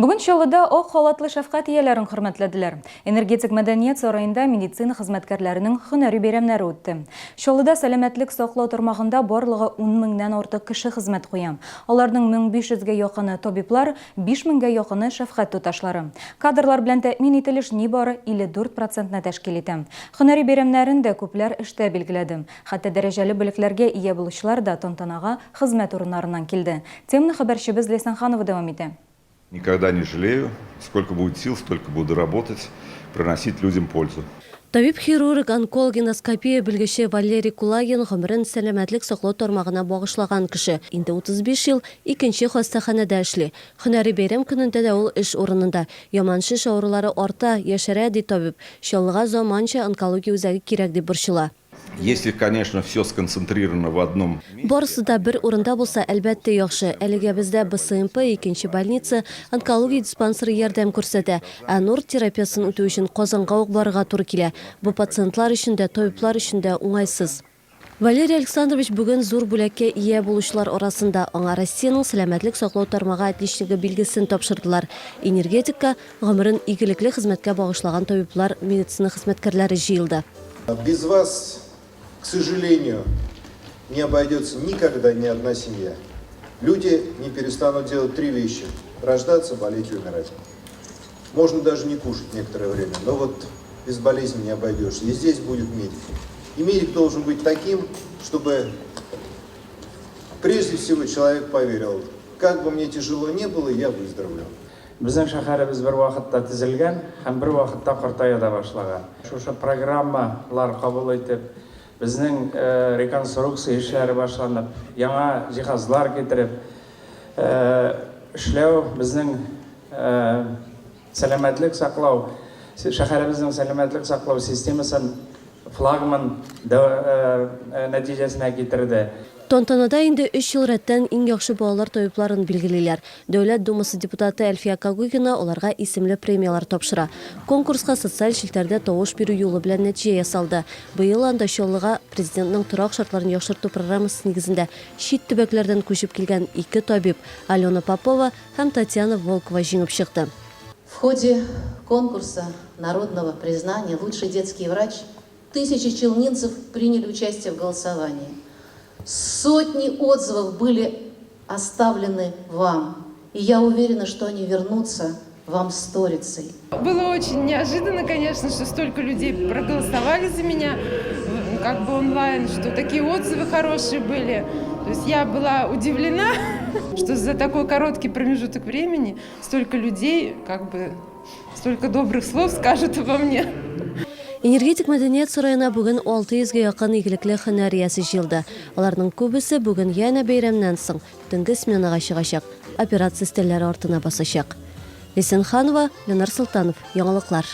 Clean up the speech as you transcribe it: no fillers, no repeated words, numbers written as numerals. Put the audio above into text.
Бүген Чаллыда ак халатлы шәфкать ияләрен хөрмәтләделәр. Энергетик мәдәният сараенда медицина хезмәткәрләренең һөнәри бәйрәмнәре үтте. Чаллыда сәламәтлек саклау тармагында барлыгы ун меңнән артык кеше хезмәт куя. Аларның 1500 гә якыны, табиблар, 5000 гә якыны, шәфкать туташлары. Кадрлар белән тәэмин ителеш нибары 54 процентны тәшкил итә. Һөнәри бәйрәмнәрен дә күпләр эштә билгеләде. Хәтта дәрәҗәле бүлекләргә ия булучылар да тантанага хезмәт урыннарыннан килде. Теманы хәбәрчебез Ләйсән Ханова дәвам итә. Никогда не жалею, сколько будет сил, столько буду работать, приносить людям пользу. Табиб-хирург, онколог, эндоскопия белгече Валерий Кулагин гомерен сәламәтлек саклау тармагына багышлаган кеше. Инде 35 ел икенче хастаханәдә эшли. Һөнәри бәйрәм көнендә дә ул эш урынында. Яман шеш авырулары арта, яшәрә, ди табиб. Чаллыга заманча онкология үзәге кирәк дип борчыла. Если, конечно, все сконцентрировано в одном месте. Барысы да бер урында булса, әлбәттә, яхшы. Әлегә бездә БСМП, икенче больница, онкология диспансеры ярдәм күрсәтә. Ә нур терапиясен үтү өчен Казанга ук барырга туры килә. Бу пациентлар өчен дә, табиблар өчен дә уңайсыз. Валерий Александрович бүген зур бүләккә ия булучылар арасында. Аңа Россиянең сәламәтлек саклау тармагы отличнигы билгесен тапшырдылар. Энергетикка гомерен игелекле хезмәткә багышлаган табиблар, медицина хезмәткәрләре җыелды. Без вас, к сожалению, не обойдется никогда ни одна семья. Люди не перестанут делать три вещи: рождаться, болеть и умирать. Можно даже не кушать некоторое время, но вот без болезни не обойдешься. И здесь будет медик. И медик должен быть таким, чтобы прежде всего человек поверил, как бы мне тяжело не было, я выздоровлю. Безнең шәһәребез бер вакытта төзелгән һәм бер вакытта картая да башлаган. Шушы программалар кабул итеп, безнең реконструкция эшләре башланып, яңа җиһазлар китереп эшләү безнең сәламәтлек саклау, шәһәребезнең сәламәтлек саклау системасын флагман нәтиҗәсенә китерде. Тантанада инде өч ел рәттән иң яхшы балалар табибларын билгелиләр. Дәүләт Думасы депутаты Әлфия Когогина аларга исемле премияләр тапшыра. Конкурска социаль челтәрдә тавыш бирү юлы белән нәтиҗә ясалды. Быел анда Чаллыга Президентның торак шартларын яхшырту программасы нигезендә чит төбәкләрдән күчеп килгән ике табиб, Алена Попова һәм Татьяна Волкова җиңеп чыкты. В ходе конкурса народного признания «Лучший детский врач» тысячи челнинцев приняли участие в голосовании. Сотни отзывов были оставлены вам. И я уверена, что они вернутся вам сторицей. Было очень неожиданно, конечно, что столько людей проголосовали за меня, как бы онлайн, что такие отзывы хорошие были. То есть я была удивлена, что за такой короткий промежуток времени столько людей, как бы, столько добрых слов скажут обо мне. Энергетик мәдәният сараена бүген 600 гә якын игелекле һөнәр иясе җыелды. Аларның күбесе бүген янә бәйрәмнән соң, төнге сменага чыгачак, операция өстәлләре артына басачак. Лесен Ханова, Ленар Солтанов, Яңалыклар.